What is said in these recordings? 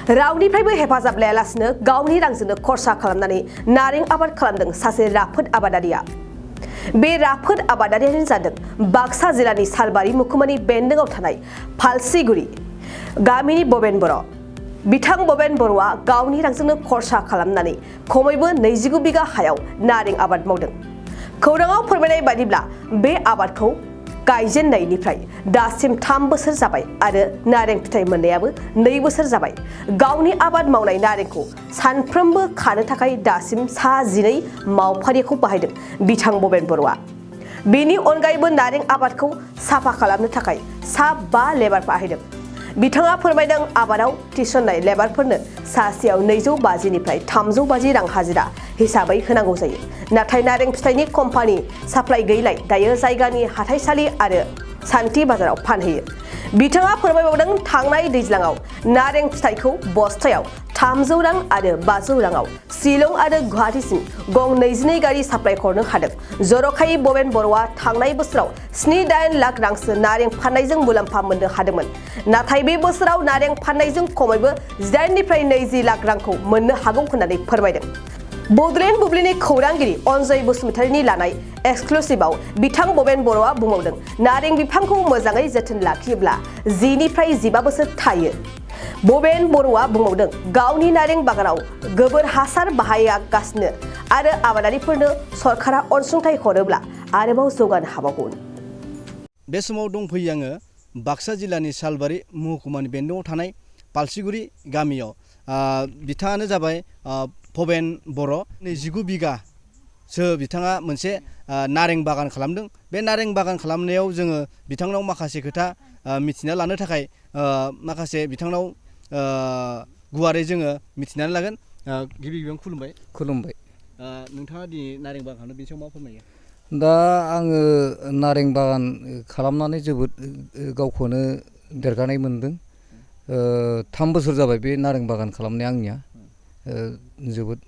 रावनिफ्रायबो हेफाजाब लायालासिनो गावनि रांजोंनो खरसा खालामनानै नारें आबाद खालामदों सासे राफोद आबादारिया। बे राफोद आबादारियानो जादों बाक्सा जिल्लानि सालबारि मुखुमानि बेन्दोंआव थानाय फालसिगुरि गामिनि बबेन बर'। बिथां बबेन बर'आ गावनि रांजोंनो खरसा खालामनानै खमैबो 29 बिगा हायाव नारें आबाद मावदों। खौराङाव फोरमायनाय बायदिब्ला बे आबादखौ गायजेननायनिफ्राय दासिम 3 बोसोर जाबाय आरो नारें फिथाइ मोननायाबो 2 बोसोर जाबाय। गावनि आबाद मावनाय नारेंखौ सानफ्रोमबो खानो थाखाय दासिम सा 12 मावफारियाखौ बाहायदों बिथां बबेन बर'आ। बेनि अनगायैबो नारें आबादखौ साफा खालामनो थाखाय सा 5 लेबार बाहायदों। बिथाङा फोरमायदों आबादाव थिसननाय लेबारफोरनो सासेयाव 250 निफ्राय 350 रां हाजिरा हिसाबै होनांगौ जायो। नाथाय नारें फिथाइनि कम्पानि साप्लाइ गैयैलाय दायो जायगानि हाथाइसालि आरो सान्थि बाजाराव फानहैयो। बिथाङा फोरमायबावदों थांनाय दैज्लाङाव नारें फिथाइखौ बस्थायाव 300 रां आरो 500 राङाव शिलं आरो गुवाहाटीसिम गं 22 गारि साप्लाइ हरनो हादों। जर'खायै बबेन बर'आ थांनाय बोसोराव 7-8 लाख रांसो नारें फाननायजों मुलाम्फा मोननो हादोंमोन। नाथाय बे बोसोराव नारें फाननायजों खमैबो 18 निफ्राय 20 लाख रांखौ मोननो हागौ होननानै फोरमायदों। बडलेण्ड बुब्लिनि खौरांगिरि अनजय बसुमतारीनि लानाय एक्सक्लुसिभआव बिथां बबेन बर'आ बुंबावदों नारें बिफांखौ मोजाङै जोथोन लाखियोब्ला 10 निफ्राय 15 बोसोर थायो। बबेन बर'आ बुंबावदों गावनि नारें बागानाव गोबोर हासार बाहायगासिनो आरो आबादारिफोरनो सरकारा अनसुंथाइ हरोब्ला आरोबाव जौगानो हाबावगोन। बे समाव दंफैयो आङो बाक्सा जिल्लानि सालबारि महकुमानि बेन्दोंआव थानाय फालसिगुरि गामियाव। बिथाङानो जाबाय बबेन बर'। 29 बिगासो बिथाङा मोनसे नारें बागान खालामदों। बे नारें बागान खालामनायाव जोङो बिथांनाव माखासे खोथा मिथिना लानो थाखाय माखासे बिथांनाव गुवारै जोङो मिथिनानै लागोन। गिबि गिबियावनो खुलुमबाय। खुलुमबाय। नोंथाङा दिनै नारें बागान खालामदों, बेनि सायाव मा फोरमायो? दा आङो नारें बागान खालामनानै जोबोद गावखौनो देरगानाय मोनदों। 3 बोसोर जाबाय बे नारें बागान खालामनाया आंनिया। जोबोद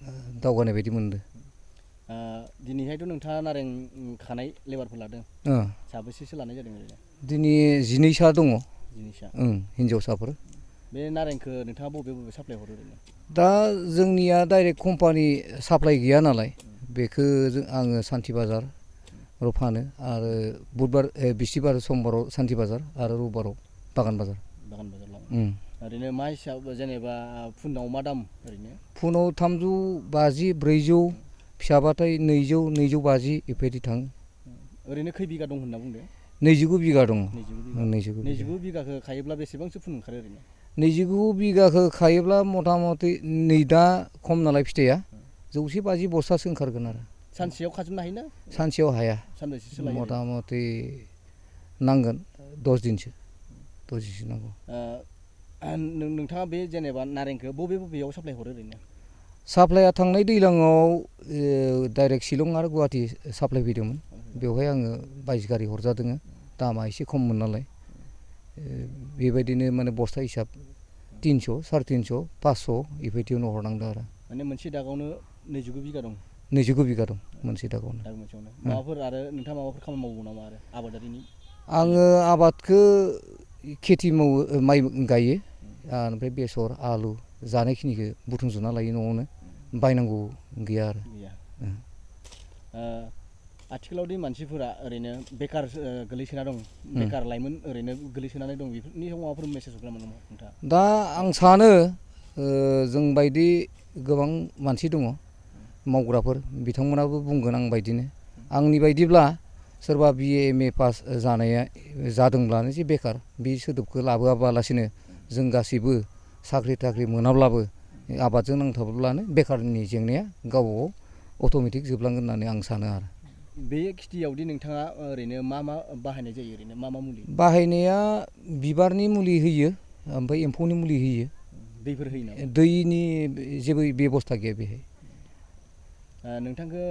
दावगानाय बायदि मोनदों। दिनैहायथ' नोंथाङा नारें खानाय लेबारफोर लादों। साबेसेसो लानाय जादों ओरैनो? दिनै 12सा दङ। 12सा? हिन्जावसाफोर। बे नारेंखौ नोंथाङा बबे साप्लाइ हरो ओरैनो? दा जोंनिया डाइरेक्ट कम्पानि साप्लाइ गैया नालाय बेखौ आङो सान्थि बाजाराव फानो आरो बुधबार बिस्थिबार समबाराव सान्थि बाजार आरो रबिबाराव बागान बाजार। बागान बाजाराव ओरैनो मा हिसाब, जेनेबा फुनाव मा दाम ओरैनो? फुनाव 350, 400, फिसाबाथाय 200, 250 बेबायदि थाङो। ओरैनो खै बिगा दं होनना बुंदों? 29 बिगा दं। 29 बिगाखौ खायोब्ला बेसेबांसो फुन ओंखारो ओरैनो? 29 बिगाखौ खायोब्ला मथा मथि नै दा खम नालाय फिथाइया 150 बस्थासो ओंखारगोन आरो। सानसेयाव खाजोबनो हायोना? सानसेयाव हाया। सानबेसेसो लायो? मथा मथि नांगोन 10 दिनसो। 10 दिनसो नांगौ। नोंथाङा बे जेनेबा नारेंखौ बबेयाव साप्लाइ हरो ओरैनो? साप्लाइया थांनाय दैज्लाङाव डाइरेक्ट शिलं आरो गुवाहाटि साप्लाइ फैदोंमोन। बेवहाय आङो 22 गारि हरजादों। दामा एसे खममोन नालाय बेबायदिनो माने बस्था हिसाब 300, 350, 500 बेबायदियावनो हरनांदों आरो। माने मोनसे दागावनो 29 बिगा दं? 29 बिगा दं मोनसे दागावनो। माबाफोर आरो नोंथाङा माबाफोर खामानि मावो नामा आरो आबादारिनि? आङो आबादखौ खेथि मावो, माइ गायो ओमफ्राय बेसर, आलु जानायखिनिखौ बुथुमजोबना लायो न'आवनो। बायनांगौ गैया आरो। आथिखालाव दि मानसिफोरा ओरैनो बेकार गोलैसोना दं, बेकार लाइमोन ओरैनो गोलैसोनानै दं, बेफोरनि सायाव माबाफोर मेसेज हरगोन नामा नोंथाङा? दा आं सानो जोंबायदि गोबां मानसि दङ मावग्राफोर, बिथांमोनाबो बुंगोन आं बायदिनो। आंनि बायदिब्ला सोरबा BA MA पास जानाया जादोंब्लानो जे बेकार बे सोदोबखौ लाबोआबालासिनो जों गासैबो साख्रि थाख्रि मोनाब्लाबो आबादजों नांथाबोब्लानो बेकारनि जेंनाया गावबागाव अट'मेटिक जोबलांगोन होननानै आं सानो आरो। बे खेथियावदि नोंथाङा ओरैनो मा बाहायनाय जायो? ओरैनो मा मुलि बाहायनाया? बिबारनि मुलि होयो ओमफ्राय एम्फौनि मुलि होयो। दैफोर होयो नामा? दैनि जेबो बेबस्था गैया बेहाय। नोंथांखौ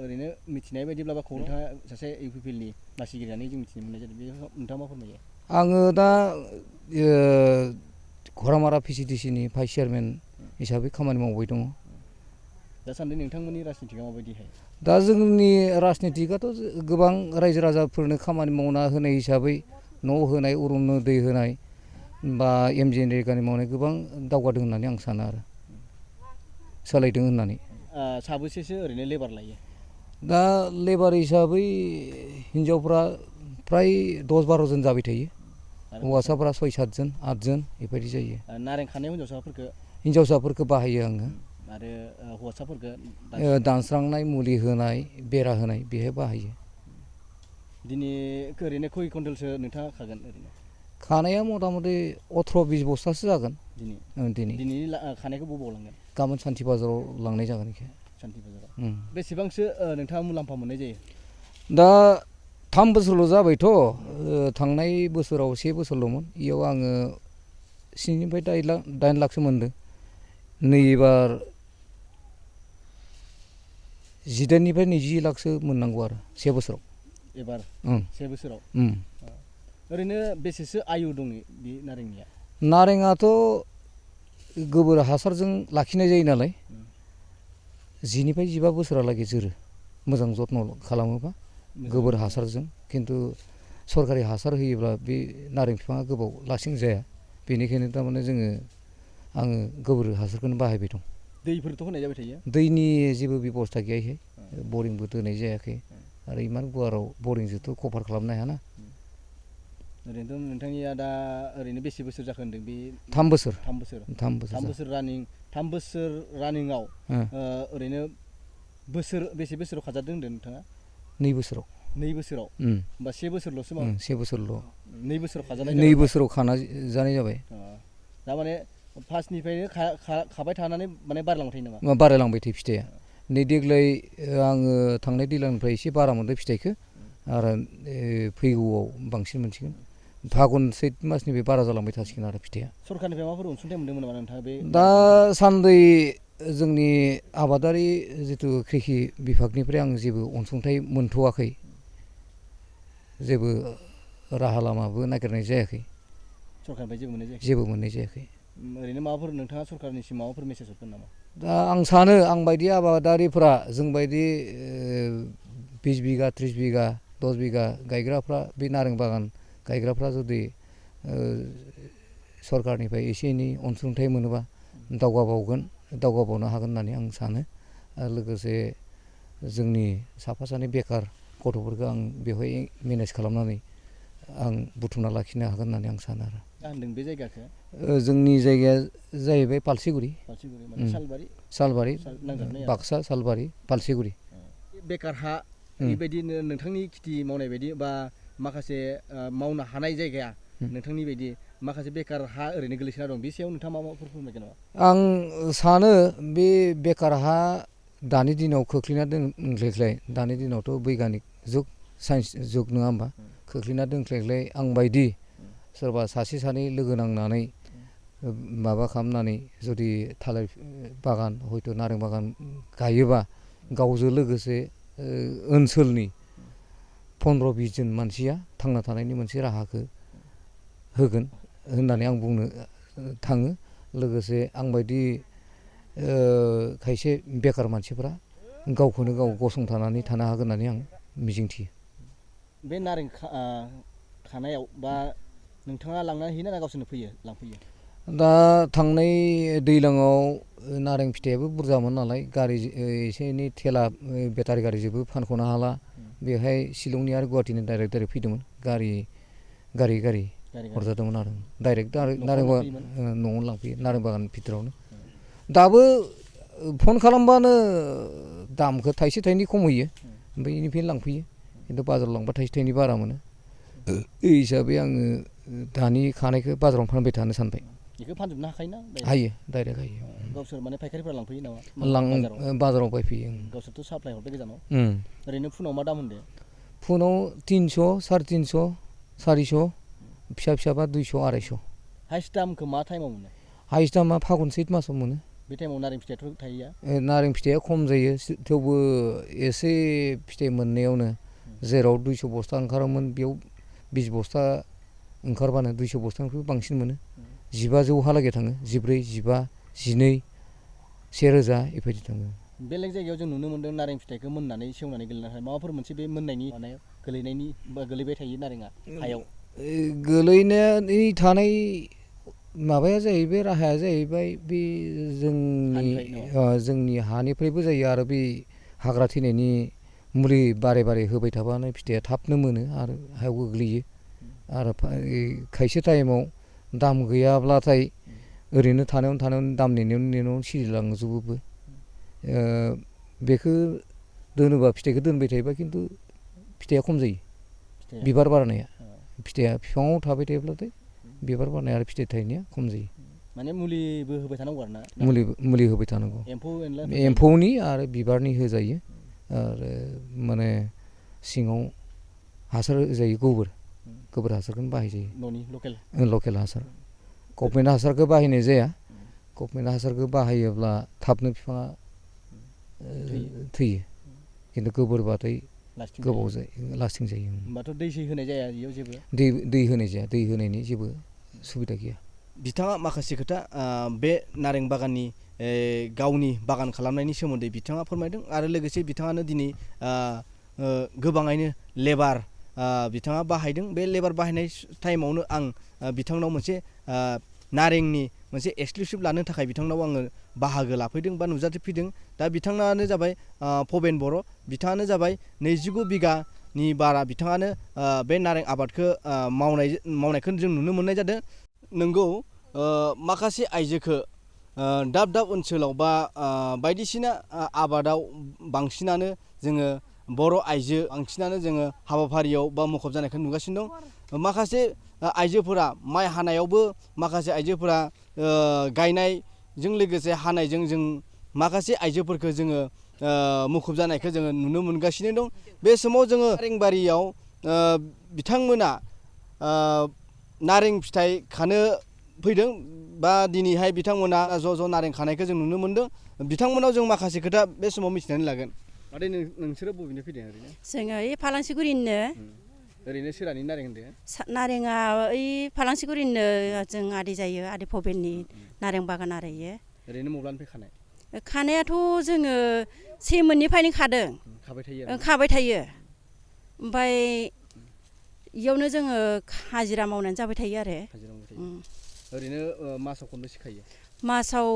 ओरैनो मिथिनाय बायदिब्ला नोंथाङा सासे UPPLनि मासिगिरि होननानै जों मिथिनो मोननाय जादों। बे नोंथाङा मा फोरमायो? आङो दा घरामारा PCDCनि भाइस चेयारमेन हिसाबै खामानि मावबाय दङ। दासान्दि नोंथांमोननि राजनितिकआ माबायदिहाय? दा जोंनि राजनितिकआथ' गोबां रायजो राजाफोरनो खामानि मावना होनाय हिसाबै न' होनाय, अरननो दै होनाय, बा MGNरेगानि मावनाय गोबां दावगादों होननानै आं सानो आरो सोलायदों होननानै। साबैसेसो ओरैनो लेबार लायो? दा लेबार हिसाबै हिनजावफ्रा फ्राय 10-12 जन जाबाय थायो, हौवासाफ्रा 6-7 जन 8 जन बेबायदि जायो। नारें खानायाव हिनजावसाफोरखौ बाहायो आङो। आरो हौवासाफोरखौ दानस्रांनाय, मुलि होनाय, बेरा होनाय बेहाय बाहायो। दिनै ओरैनो खय कुइन्टेलसो नोंथाङा खागोन ओरैनो? खानाया मथा मथि 18-20 बस्थासो जागोन दिनै खानायखौ बबाव लांगोन? गाबोन सान्थि बाजाराव लांनाय जागोन बेखौ। सान्थि बाजाराव बेसेबांसो नोंथाङा मुलाम्फा मोननाय जायो? दा 3 बोसोरल' जाबायथ', थांनाय बोसोराव 1 बोसोरल'मोन, इयाव आङो 7निफ्राय 8 लाखसो मोनदों। नैबार 18निफ्राय 20 लाखसो मोननांगौ आरो 1 बोसोराव। एबार 1 बोसोराव ओरैनो बेसेसो आयु दं बे नारेंनिया? नारेंआथ' गोबोर हासारजों लाखिनाय जायो नालाय 10निफ्राय 15 बोसोरालागै जोरो, मोजां जत्न खालामोबा गोबोर हासारजों। खिन्थु सरकारि हासार होयोब्ला बे नारें बिफाङा गोबाव लास्टिं जाया, बेनिखायनो थारमाने आङो गोबोर हासारखौनो बाहायबाय दं। दैफोरथ' होनाय जाबाय थायो? दैनि जेबो बेबस्था गैया इहाय, बरिंबो दोनाय जायाखै आरो इमान गुवाराव बरिंजोंथ' कभार खालामनो हायाना। ओरैनोथ' नोंथांनिया दा ओरैनो बेसे बोसोर जाखो होनदों बे? 3 बोसोर। 3 बोसोर 3 बोसोर रानिंआव ओरैनो बेसे बोसोराव खाजादों होनदों नोंथाङा? 2 बोसोराव। 2 बोसोराव? होमबा 1 बोसोरल'सो मावो? 1 बोसोरल'। 2 बोसोराव खाजानाय? 2 बोसोराव खाना जानाय जाबाय। दामाने फार्स्टनिफ्रायनो खाबाय थानानै माने बारायलांबाय थायो नामा? बारायलांबाय थायो फिथाइया। नै देग्लाय आङो थांनाय दैज्लांनिफ्राय एसे बारा मोनदों फिथाइखौ, आरो फैगौआव बांसिन मोनसिगोन। फागुन सैत मासनिफ्राय बारा जालांबाय थासिगोन आरो फिथाइया। सरकारनिफ्राय माबाफोर अनसुंथाइ मोनदोंमोन नामा नोंथाङा बे? दासान्दि जोंनि आबादारि जिथु कृषि बिभागनिफ्राय आं जेबो अनसुंथाइ मोनथ'वाखै, जेबो राहा लामाबो नागिरनाय जायाखै। सरकारनिफ्राय जेबो मोननाय जायाखै? जेबो मोननाय जायाखै। ओरैनो माबाफोर नोंथाङा सरकारनिसिम माबाफोर मेसेज हरगोन नामा? दा आं सानो आंबायदि आबादारिफ्रा, जोंबायदि 20 बिगा 30 बिगा 10 बिगा गायग्राफ्रा, बे नारें बागान गायग्राफ्रा जुदि सरकारनिफ्राय एसे एनै अनसुंथाइ मोनोबा दावगाबावनो हागोन होननानै आं सानो। आरो लोगोसे जोंनि साफा सानै बेखार गथ'फोरखौ आं बेवहाय मेनेज खालामनानै आं बुथुमना लाखिनो हागोन होननानै आं सानो आरो। मा होनदों बे जायगाखौ? जोंनि जायगाया जाहैबाय पालसिगुरि। माने सालबारि, बाक्सा, सालबारि, पालसिगुरि। बेकार हा बेबायदिनो नोंथांनि खेथि मावनाय बायदि बा माखासे मावनो हानाय जायगाया नोंथांनि बायदि माखासे बेकार हा ओरैनो गोलैसोना दं, बे सायाव नोंथाङा माबाफोर फोरमायगोन नामा? आं सानो बे बेकार हा दानि दिनाव खोख्लैना दोनस्लायस्लाय, दानि दिनावथ' बैगानिक जुग, साइन्स जुग नङा होमबा, खोख्लैना दोनस्लायस्लाय आंबायदि सोरबा सासे सानै लोगो नांनानै माबा खालामनानै जुदि थालिर बागान, हयथ' नारें बागान गायोबा, गावजों लोगोसे ओनसोलनि 15-20 जन मानसिया थांना थानायनि मोनसे राहाखौ होगोन होननानै आं बुंनो थाङो। लोगोसे आंबायदि खायसे बेकार मानसिफ्रा गावखौनो गाव गसंथानानै थानो हागोन होननानै आं मिजिंथियो। बे नारें खानायाव बा नोंथाङा लांनानै हैयो ना गावसोरनो लांफैयो? दा थांनाय दैज्लाङाव नारें फिथाइयाबो बुरजामोन नालाय, गारि एसे एनै थेला बेटारि गारिजोंबो फानख'नो हाला, बेहाय शिलंनि आरो गुवाहाटिनि डाइरेक्ट फैदोंमोन, गारि हरजादोंमोन आरो डाइरेक्ट नारें बागान न'आवनो लांफैयो, नारें बागान भितरावनो। दाबो फन खालामबानो दामखौ थाइसे थाइनै खम होयो, ओमफ्राय बेनिफ्रायनो लांफैयो। खिन्थु बाजाराव लांबा थाइसे थाइनै बारा मोनो। बे हिसाबै आङो दानि खानायखौ बाजारावनो फानबाय थानो सानबाय। बेखौ फानजोबनो हाखायोना? हायो, डाइरेक्ट हायो। गावसोर माने फायखारिफोरा लांफैयो नामा? बाजाराव बायफैयो। गावसोरथ' साप्लाय हरबाय गोजानाव। ओरैनो फुनाव मा दाम होनदों? फुनाव 300, 350, 400, फिसाबा 200, 250। हाइस्ट दामखौ मा टाइमाव मोनो? हाइस्ट दामा फागुन सैत मासाव मोनो। बे टाइमाव नारें फिथाइयाथ' थाहैया? नारें फिथाइया खम जायो, थेवबो एसे फिथाइ मोननायावनो जेराव 200 बस्ता ओंखारोमोन, बेयाव 20 बस्ता ओंखारबानो 200 बस्तानिख्रुइ बांसिन मोनो। 1500हालागै थाङो, 14, 15, 12, 1000 बेबायदि थाङो। बेलेग जायगायाव जों नुनो मोन्दों नारें फिथाइखौ मोननानै सेवनानै गोलैना थानाय, माबाफोर मोनसे बे मोननायनि गोलैनायनि बा गोलैबाय थायो नारेंआ हायाव? गोलैनानै थानाय माबाया जाहैबाय राहाया जाहैबाय बे जोंनि हानिफ्रायबो जायो आरो बे हाग्रा थैनायनि मुलि बारे बारे होबाय थाबानो फिथाइया थाबनो मोनो आरो हायाव गोग्लैयो आरो खायसे टाइमाव दाम गैयाब्लाथाय ओरैनो थानायावनो दाम नेनायावनो सिरिलांजोबोबो बेखौ दोनोबा फिथाइखौ दोनबाय थायोबा खिन्थु फिथाइया खम जायो बिबार बारनाया फिथाइया बिफाङाव थाबाय थायोब्लाथाय बिबार बारनाय आरो फिथाइ थायनाया खम जायो माने मुलिबो होबाय थानांगौ आरो ना मुलि होबाय थानांगौ एम्फौ एम्फौनि आरो बिबारनि होजायो आरो माने सिङाव हासार होजायो गोबोर हासारखौनो बाहायजायो न'नि लकेल हासार गभर्नमेन्ट हासारखौ बाहायनाय जाया गभर्नमेन्ट हासारखौ बाहायोब्ला थाबनो बिफाङा थैयो खिन्थु गोबोरबाथाय गोबाव जायो लास्टिं जायो होमबाथ' दै होनाय जाया बेयाव जेबो दै होनाय जाया दै होनायनि जेबो सुबिदा गैया बिथाङा माखासे खोथा बे नारें बागाननि गावनि बागान खालामनायनि सोमोन्दै बिथाङा फोरमायदों आरो लोगोसे बिथाङानो दिनै गोबाङैनो लेबार बिथाङा बाहायदों बे लेबार बाहायनाय टाइमावनो आं बिथांनाव मोनसे नारेंनि मोनसे एक्सक्लुसिभ लानो थाखाय बिथांनाव आङो बाहागो लाफैदों बा नुजाथिफैदों दा बिथाङानो जाबाय भबेन बर' बिथाङानो जाबाय 29 बिगानि बारा बिथाङानो बे नारें आबादखौ मावनायखौ जों नुनो मोननाय जादों नंगौ माखासे आइजोखौ दाब दाब ओनसोलाव बा बायदिसिना आबादाव बांसिनानो जोङो बर' आइजो बांसिनानो जोङो हाबाफारियाव बा मुखुब जानायखौ नुगासिनो दं माखासे आइजोफोरा माइ हानायावबो माखासे आइजोफोरा गायनायजों लोगोसे हानायजों जों माखासे आइजोफोरखौ जोङो मुखुब जानायखौ जोङो नुनो मोनगासिनो दं बे समाव जोङो नारेंबारियाव बिथांमोना नारें फिथाइ खानो फैदों बा दिनैहाय बिथांमोना ज' नारें खानायखौ जों नुनो मोनदों बिथांमोनाव जों माखासे खोथा बे समाव मिथिनानै लागोन मादै नोंसोरो बबेनि फैदों ओरैनो जोङो ओइ फालांसिगुरिनिनो ओरैनो सोरहानि नारें होनदों नारेंआ ओइ फालांसिगुरिनिनो जों आदै जायो आदै भबेननि नारें बागान आरो इयो ओरैनो मब्लानिफ्राय खानाय खानायाथ' जोङो सेमोननिफ्रायनो खादों खाबाय थायो ओमफ्राय इयावनो जोङो हाजिरा मावनानै जाबाय थायो आरो ओरैनो मासाव खनबेसे खायो मासाव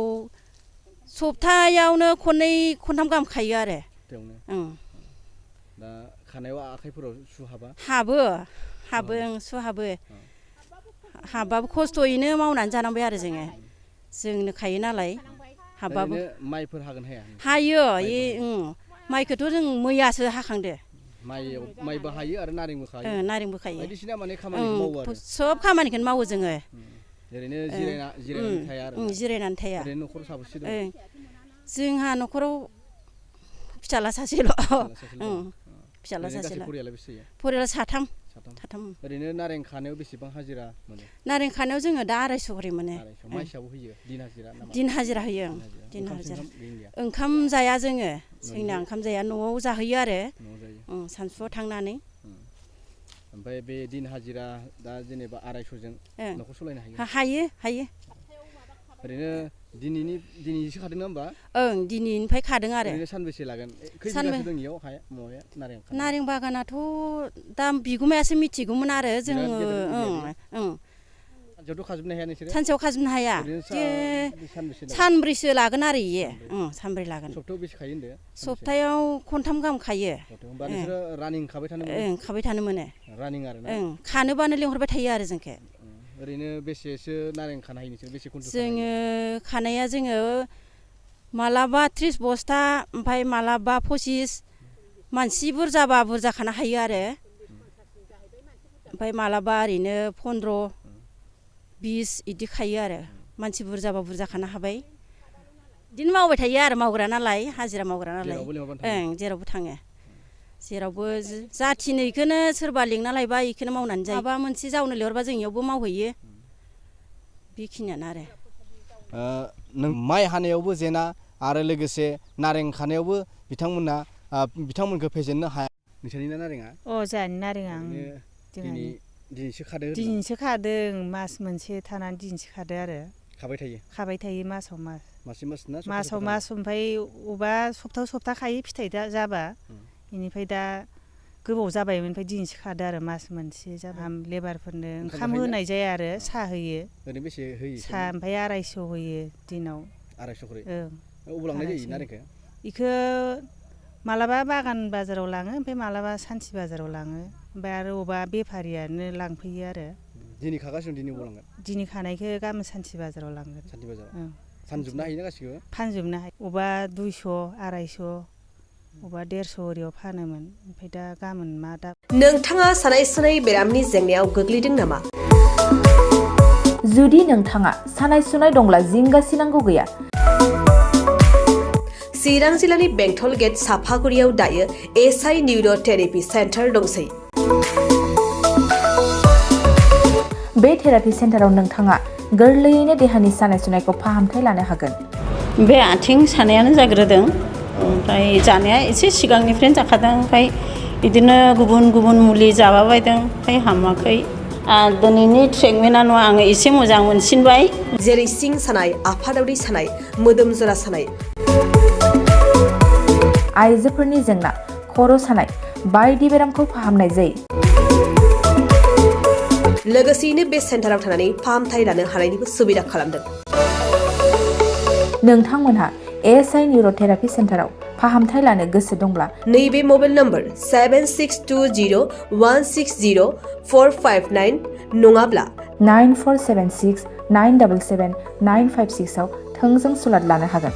सप्तायावनो खननै खनथाम गाहाम खायो आरो दा खानायाव आखाइफोराव सु हाबो सु हाबबाबो खस्थ'यैनो मावनानै जानांबाय आरो जोंनो खायो नालाय हाबबाबो माइफोर हागोन हायो माइखौथ' जों मैयासो हाखांदो माइबो हायो आरो नारेंबो खायो बायदिसिना माने खामानिखौ मावो आरो सब खामानिखौनो मावो जोङो ओरैनो जिरायनानै थाया ओरैनो न'खराव साबेसे दं जोंहा न'खराव फिसाला सासेल' फिसाला सासेल' परियाला साथाम ओरैनो नारें खानायाव बेसेबां हाजिरा मोनो नारें खानायाव जोङो दा 250 करि मोनो माइ हिसाबै होयो दिन हाजिरा होयो ओंखाम जाया जोंना ओंखाम जाया न'आव जाहैयो आरो सानसुआव थांनानै ओमफ्राय बे दिन हाजिरा दा जेनेबा 250जों न'खर सलायनो हायो ओरैनो दिनैसो खादों ना होमबा दिनैनिफ्राय खादों आरो ओरैनो सानबेसे लागोन खै बिगासो दं इयाव हाया नारें बागानाथ' दा बिगुमायासो मिथिगौमोन आरो जोङो सानसेयाव खाजोबनो हाया सानब्रैसो लागोन आरो इयो सानब्रै लागोन सप्तायाव बेसे खायो होनदो सप्तायाव खनथाम गाहाम खायो होमबा नोंसोरो रानिं खाबाय थानो मोनो रानिं आरो ना खानोबानो लेंहरबाय थायो आरो जोंखौ ओरैनो बेसेसो नारें खानो हायो नोंसोर बेसे कुन्टल जोङो खानाया मालाबा 30 बस्था ओमफ्राय मालाबा 25 मानसि बुरजाबा बुरजा खानो हायो आरो ओमफ्राय मालाबा ओरैनो 15 20 इदि खायो आरो मानसि बुरजाबा बुरजा खानो हाबाय बिदिनो मावबाय थायो आरो मावग्रा नालाय हाजिरा मावग्रा नालाय जेरावबो थाङो जेरावबो जाथिनैखौनो सोरबा लिंना लायबा इखौनो मावनानै जायो माबा मोनसे जावनो लिंहरबा जों इयावबो मावहैयो बेखिनियानो आरो माइ हानायावबो जेना आरो लोगोसे नारें खानायावबो बिथांमोनखौ फेजेननो हाया नोंसोरनि नारेंआ जानि नारेंआ दिनैसो खादों मास मोनसे थानानै दिनैसो खादों आरो खाबाय थायो मासाव मास ओमफ्राय अबेबा सप्ता खायो फिथाइ जाबा बेनिफ्राय दा गोबाव जाबायमोन ओमफ्राय दिनैसो खादो आरो मास मोनसे जाबाय लेबारफोरनो ओंखाम होनाय जाया आरो साहा होयो ओरैनो बेसे होयो साहा ओमफ्राय 250 होयो दिनाव 250 खरि ओं अबाव लांनाय जायो नारेंखौ इखो मालाबा बागान बाजाराव लाङो ओमफ्राय मालाबा सान्थि बाजाराव लाङो ओमफ्राय आरो अबा बेफारियानो लांफैयो आरो दिनै खागासिनो दिनै अबाव लांगोन दिनै खानायखौ गाबोन सान्थि बाजाराव लांगोन सान्थि बाजाराव ओं फानजोबनो हायोना गासिखौबो फानजोबनो हायो अबा 200 250 अबा 150 ओरियाव फानोमोन ओमफ्राय दा गाबोन मा दा नोंथाङा सानाय सुनाय बेरामनि जेंनायाव गोग्लैदों नामा? जुदि नोंथाङा सानाय सुनाय दंब्ला जिंगासिनांगौ गैया। चिरां जिल्लानि बेंटल गेट साफागुरियाव दायो एसआइ निउर'थेरापि सेन्टार दंसै। बे थेरापि सेन्टाराव नोंथाङा गोरलैयैनो देहानि सानाय सुनायखौ फाहामथाय लानो हागोन। बे आथिं सानायानो जाग्रोदों ओमफ्राय जानाया एसे सिगांनिफ्रायनो जाखादों ओमफ्राय बिदिनो गुबुन गुबुन मुलि जाबाबायदों ओमफ्राय हामाखै दिनैनि ट्रिटमेन्टआ नङा आङो एसे मोजां मोनसिनबाय। जेरै सिं सानाय आफादावरि सानाय मोदोम जरा सानाय आइजोफोरनि जेंना खर' सानाय बायदि बेरामखौ फाहामनाय जायो। लोगोसेयैनो बे सेन्टाराव थानानै फाहामथाय लानो हानायनिबो सुबिदा खालामदों। नोंथांमोनहा एसआइ निउर'थेरापि सेन्टाराव फाहामथाय लानो गोसो दंब्ला नैबे मबाइल नम्बर 7620160459 नङाब्ला 9476977956 आव थोंजों सुलाद लानो हागोन।